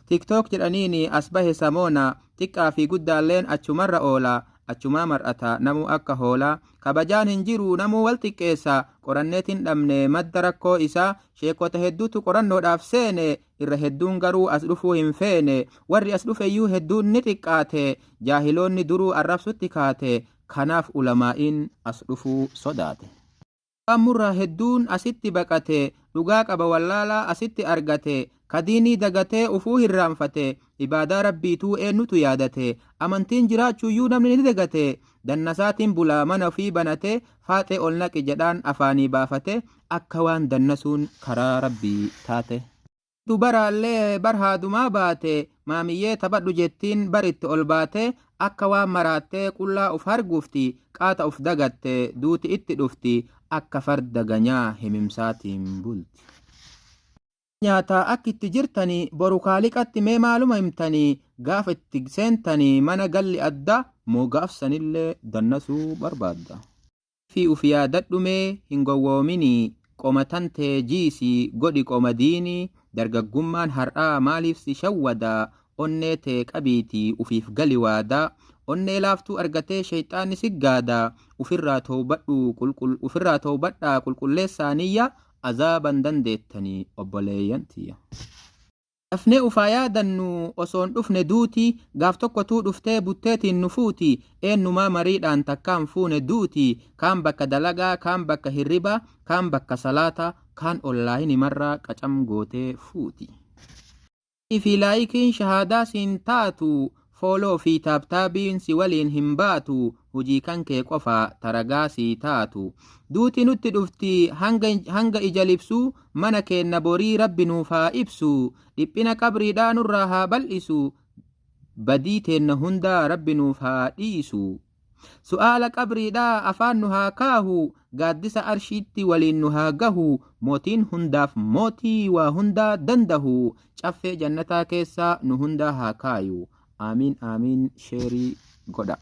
Tiktok jedhaniini as bahe samoona xiqqaa fi guddaalleen achumarra oola achumaa mar'ata namuu akka hoolaa kabajaan hin jiru namuu wal xiqqeessa qoranneet hin dhabne madda rakkoo isaa sheekota hedduutu qorannoodhaaf seene irra hedduun garuu as dhufuu hin feene warri as dhufeyyuu hedduun ni xiqqaate jaahiloonni duruu arrabsutti kaate kanaaf ulamaa'iin as dhufuu sodaate. Murraa hedduun asitti baqate dhugaa qaba wallaalaa asitti argate kadiinii dagatee ufuu hirraanfate ibaadaa rabbiituu eenyutu yaadate amantiin jiraachuuyyuu namni ni dagate dannasaatiin bulaa mana ofii banate faaxee ol naqi jedhaan afaanii baafate akka waan dannasuun karaa rabbii taate. Dubaraallee bar haadumaa baate maamiyyee taphadhu jettiin bar itti ol baate akka waan maraattee qullaa uf hargufti qaata uf dagatte duuti itti dhufti akka farda ganyaa himimsaatiin bulti. Nyaataa akka itti jirtanii boru kaaliqatti mee maaluma himtanii gaafa itti seentanii mana galli adda moo gaafsanillee dannasuu barbaadda. Fi uf yaadadhu mee hin gowwoominii qoma tantee jiisii godhi qoma diinii dargaggummaan har'aa maaliif si shawwadaa onnee tee qabiitii ufiif gali waadaa onnee laaftuu argatee sheeyxaanni si gaadaa ufirraa toobadhaa qulqulleessaa niyya azaaban dandeettanii obboleeyyan tiyya. Dafnee ufaa yaadannu osoon dhufne duuti gaaf tokkotuu dhuftee butteetiin nu fuuti eenyumaa mariidhaan takkaan fuune duuti kaan bakka dalagaa kaan bakka hirribaa kaan bakka salaataa kaan ollaahini marraa qacam gootee fuuti. Fi laayikiin shahaadaa siin taatu follow fi tap tapiin si waliin hin baatu hujii kan kee qofa taragaa sii taatu. Duuti nutti dhufti hanga ija libsuu mana keenna borii rabbi nuuf haa ibsu dhiphina qabriidhaa nurraa haa bal'isu badii teenna hundaa rabbi nuuf haa dhiisu. Su'aala qabriidhaa afaan nu haa kaahu gaaddisa arshiitti waliin nu haa gahu mootiin hundaaf mootii waa hundaa dandahu caffee jannataa keessaa nu hundaa haa kaayu. Aamiin aamiin share godha.